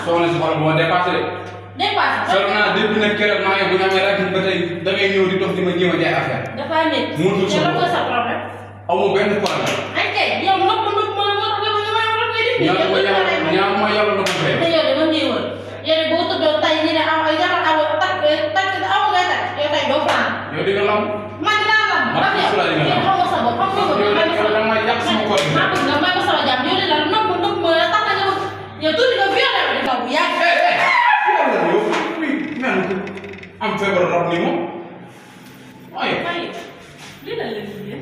soxna si xool moo dépassé de. dépassé solo naa depuis nag keroog maa ngi bu ñu amee rajo ba tey da ngay ñëw di dox di ma jéem a jaay affaire. dafay métti. mënul yow lan mooy sa problème. amu benn problème. ay kay yow nopp ma ñaar mooy yàlla na ko fay. te yow de man ngay wër yow de boo tëddoo tay ñu ne aw jabar aw takk aw ngay takk yow tey doo fanaan. yow di nga lam. man dinaa lam. man de su la di nga lam. yow xaw ma sa bopp xam nga ko. yow da may yàq sama koor gi. maa bëgg nga may ma sama jàmm yow de la nopp ma tax na yow tuuti nga violé ma dina bu yàgg. am feebar rab ni moom waaye. lii la leen di yéen.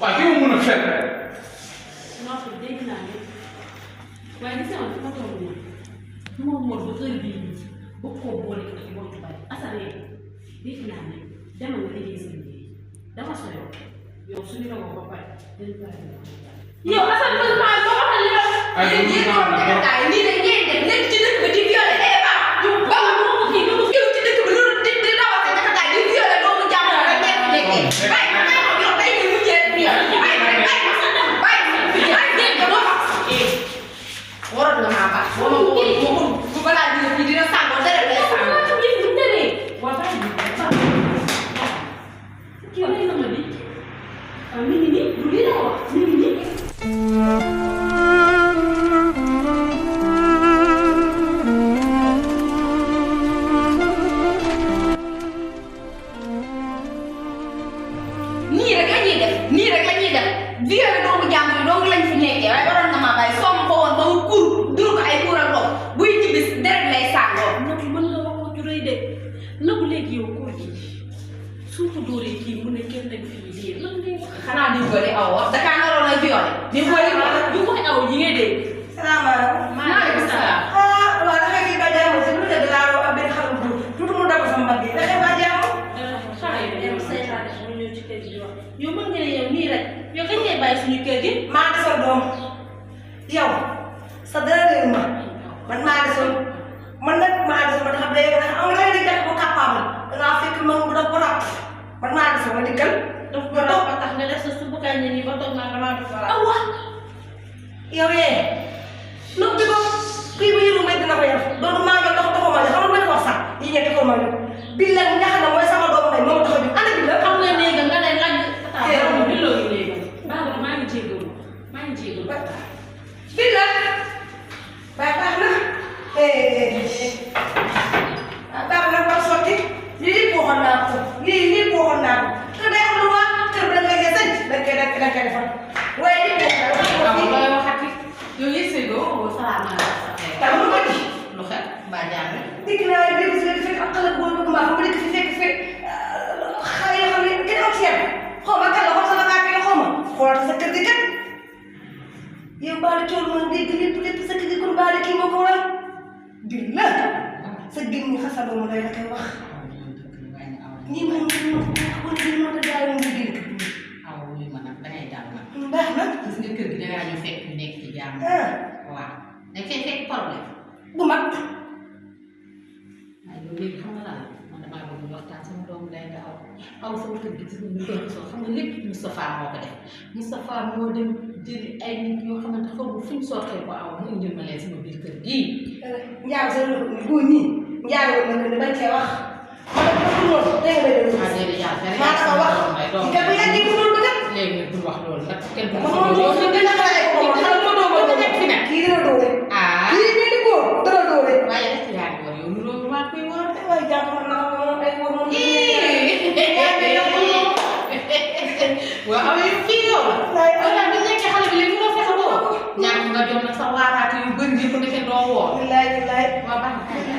waaye ki ma mën a fekk. non dégg naa ne waaye gis nga dafa toog nii du ma mën ba heure bii nii ba koo boole ko ci boobu bari asaree dégg naa ne demal nga liggéey sa liggéey dafa sooyoo yow suñu la ba pare dañu pare yow asal man maa ba waxal li la. ay lii de ngeen def nekk ci dëkk ba di violé ba ma ko kii ba mu kiw ci dëkk bi loolu di rawate jakataay di violé doomu jàmm rek ngeen fi nekkee bàyyi ma may yow day ñu mujjee bàyyi ma sa dem bàyyi ma dégg nga doo waroon nga maa baax boo ma ko woon bu balaa dina dina sàngoo dara lay sàngoo yëf bu demee waa bàyyi bi kii yow day nama bi mi ngi nii du lii la wax mi ngi nii nii rek la ñuy def violé doomu jàmbur yi doomu lañ fi nekkee waaye waroon na maa bàyyi soom ko woon ba mu kur dur ko ay kuur ak lool buy ñibbis deret lay sàngoo. Nabu mën nga wax ko rëy de Nabu léegi yow kóor gi soo ko dóoree kii mu ne kenn dañ fi lii lan ngay wax. xanaa di bëri aw wa da kaa naroon a violé. di bëri du koy aw yi ngay dégg. salaamaaleykum. maaleykum salaam. ah waaw da ngay kii ba jàmm si lu dëgg laa am benn xale bu góor tuuti mu dagg sama mbagg yi da ngay ba jàmm. yow mën nga ne yow nii rek yow kañ ngay bàyyi suñu kër gi. maa desoon doom yow sa dara réew ma man maa desoon man nag maa desoon ma tax a béy nga xam nga di def bu capable dangaa fekk man bu def ko rab man maa desoon ma dikkal. daf ko rab ba tax nga def sa subu kañ nii ba toog naa damaa def rab. awa yow yee noppi ko kii bu yëngu may dina ko yar loolu maa ngi dox doxuma ne xam nga lu ma wax sax yi ngeen defoo ma ne bii la nga xam ne mooy sama doomu ndey moo ma tax a jóg ana bi la. xam nga léegi nga ne laaj. bi loolu léegi. baax maa ngi jégalu maa ngi jégalu. bii la baax na baax na ba sotti lii waxoon naa ko lii waxoon naa ko te day am lu ma kër da ngay sëñ da nga koy defar waaye lii waxoon naa ko. waaw looy waxati yow yëg see doo salaamaaleykum. taw lu ko ji. lu xew mbaa jàmm. dégg naa ne léegi si fekk ak xale bu góor bu baax ba dëkk fi fekk xale yoo xam ne kenn am si yàlla xaw ma kan la xool sama kàddu yi xaw ma xoolal sa kër gi kat yow baale tool ma dégg lépp sa kër gi kon baale kii moo ko waral di la sa génn ñi xasa doomu day la koy wax ñii moom kon di ma daal moom di génn aw wuyu ma nag dangay dal nag. baax na gis nga kër gi dangaa ñu fekk ñu nekk ci jàmm. waaw dañ fay fekk problème. bu mag waaye loolu léegi xam nga lan la man damaa bëgg waxtaan sama doomu day nga aw sama kër gi ci ñu koy soo xam nga lépp Moustapha moo ko def Moustapha moo dem jëli ay nit yoo xamante xaw ma fu ñu sottee ko aw mu indil ma leen sama biir kër gii. njaar sa góor ñi njaar woon na ne bañ cee wax ma ne ko noonu dégg nga may ah déedéet yaa ngi maa ko wax nga bu yàgg bu loolu kat léegi nag bul wax loolu nag kenn du ma moom dina xale ko moom xale ko doom ko nekk fi nag kii dina doole ah kii mel ni góor dana doole waaye est-ce que yaa ngi war yow loolu maa koy war waaye jàpp na ko moom ay war moom waaw yow kii yow la wala bi nekkee xale bi léegi mënoo fexe woo ñàkk nga jom nag sa waaraate yu bëri yi ko defee doo woo wallaay wallaay waaw baax na